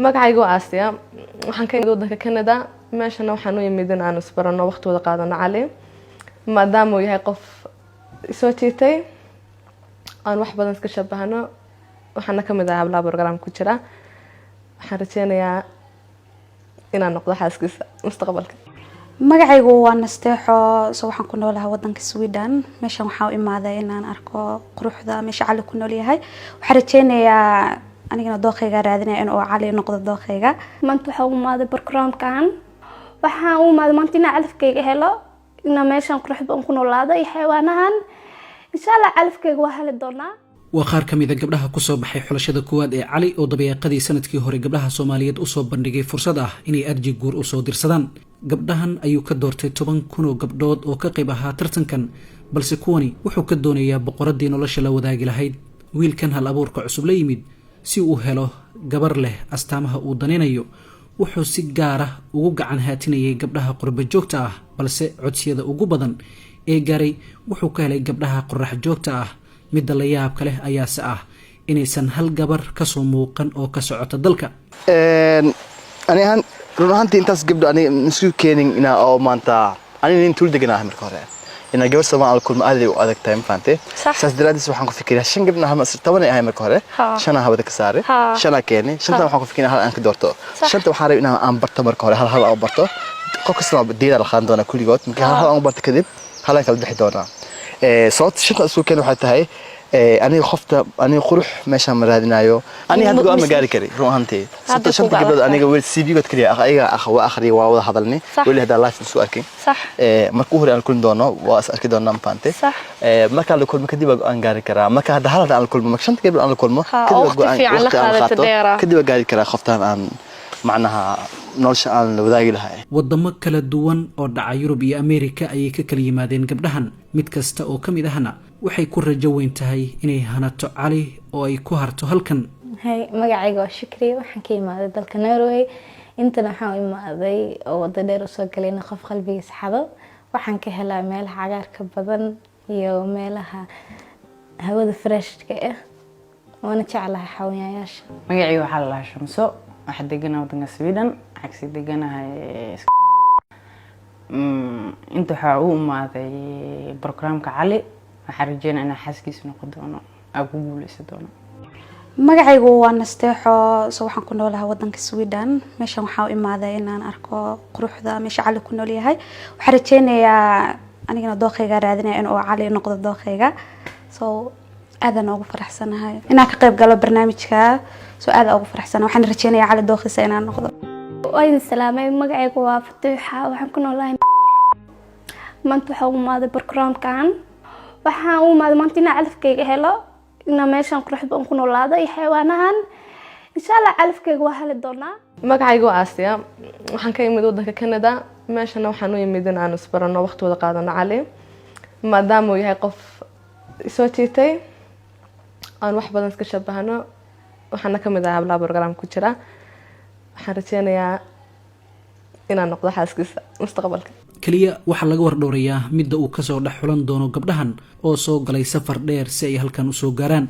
Magacaygu waa Aasiya. Waxaan ka imid wadanka Canada. Meeshana waxaan u imid in aan isbarano, waqti wada qaadano Cali, maadaama uu yahay qof isoo jiitay, aan wax badan iska shabahno. Waxaana kamid ahaa hablaha program ku jira. Waxaan rajeynayaa inaan noqdo xaaskiisa mustaqbalka. Magacaygu waa Nasteexo. So waxaan ku noolahay wadanka Sweden. Meeshan waxaa u imaaday inaan arko quruxda meesha Cali ku nool yahay. Waxaan rajeynayaa, anigana dooqayga raadinaya, inuu Cali noqdo dooqayga. Maanta waxaa u imaaday programkan. Waxaan u imaaday maanta inaan calafkayga helo, inaan meeshan qurux badan ku noolaado iyo xayawaanahan. Insha Allah calafkayga waa heli doonaa. Waa qaar ka mid a gabdhaha kusoo baxay xulashada koowaad ee Cali, oo dabayaaqadii sanadkii hore gabdhaha Soomaaliyeed usoo bandhigay fursad ah inay arji guur usoo dirsadaan. Gabdhahan ayuu ka doortay 10,000 oo gabdhood oo ka qayb ahaa tartankan, balse kuwani wuxuu ka doonayaa boqoradii nolosha la wadaagi lahayd. Wiilkan hal abuurka cusub la yimid si uu helo gabar leh astaamaha uu danaynayo, wuxuu si gaar ah ugu gacan haatinayay gabdhaha qurba joogta ah, balse codsiyada ugu badan ee gaaray wuxuu ka helay gabdhaha qorax joogta ah. Midda la yaabka leh ayaase ah inaysan hal gabar kasoo muuqan oo ka socota dalka. Ani ahaan, run ahaantii, intaas gabdho aniga isku keenin inaa oo maanta aniga nin tuul degan ah. Marka hore inaa gabar Soomaali kulmo aad ay u adag tahay, ma fahantay? Saas daraaddiis waxaan ku fikiraa shan gabdho hal 10 ay ahay. Marka hore shanaa hawada ka saaray, shanaa keenay. Shanta waxaan ku fikiraa hal aan ka doorto. Shanta waxaan rabay inaan aan barto marka hore, hal hal aan barto. Qof kastana deedaa la qaadan doonaa kulligood. Marka hal hal aan u barto kadib, hal aan kala bixi doonaa. Sababta shanta isku keen waxay tahay, aniga qofta aniga qurux meeshaan ma raadinayo. Aniga hadda go'aan ma gaari kari, run ahaantii, sababta shanta gabdhood aniga weli CV-good kaliya ayaga waa akhriya, waa wada hadalnay, weli haddaa live isu arkin. Marka u hore aan kulmi doono, waa is arki doonaa, ma fahantay? Markaan la kulmo kadib waa go'aan gaari karaa. Marka hadda hal hadda aan la kulmo, marka shanta gabdhood aan la kulmo kadib waa go'aan, waqti aan la qaato kadib waa gaari karaa qoftaan aan macnaha nolosha aan la wadaagi lahay. Wadamo kala duwan oo dhaca Yurub iyo Ameerika ayay ka kala yimaadeen gabdhahan. Mid kasta oo ka mid ahna waxay ku rajo weyn tahay inay hanato Cali oo ay ku harto halkan. Hay, magacayga waa Shukri. Waxaan ka imaaday dalka Norway. Intana waxaan u imaaday oo wado dheer usoo galay in qof qalbigiisa xado. Waxaan ka helaa meelaha cagaarka badan iyo meelaha hawada freshka ah, waana jeclahay xawayayaasha. Magacayga waxaa la lahaa Shamso. Waxaa deganahay wadanka Sweden, waxaa kasii deganahay. Inta waxaa u imaaday programka Cali. Waxaan rajeynaya inaan xaaskiisa noqon doono, aan ku guuleysan doono. Magacaygu waa Nasteexo. So waxaan ku noolahay wadanka Sweden. Meeshan waxaa u imaaday inaan arko quruxda meesha Cali ku nool yahay. Waxaan rajeynayaa, anigana dooqayga raadinaya, inuu Cali noqdo dooqayga. So aadaan ugu faraxsanahay inaan ka qayb galo barnaamijka. So aadaan ugu faraxsanahay. Waxaan rajeynayaa Cali dooqiisa inaan noqdo. Waa idin salaamay. Magacaygu waa Fatuuxa. Waxaan ku noolahay. Maanta waxaa u imaaday programkan. Waxaan u imaaday maanta inaan calafkayga helo, inaan meeshan qurux badan ku noolaado iyo xayawaanahan. Insha Allah calafkayga waa heli doonaa. Magacaygu waa Aasiya. Waxaan ka imid wadanka Canada. Meeshana waxaan u imid in aan isbarano, waqti wada qaadano Cali, maadaama uu yahay qof isoo jiitay, aan wax badan iska shabahno. Waxaana kamid ahaa hablaha program ku jira. Waxaan rajeynayaa inaan noqdo xaaskiisa mustaqbalka. Keliya waxaa laga wardhowrayaa midda uu kasoo dhex xulan doono gabdhahan oo soo galay safar dheer si ay halkan usoo gaaraan.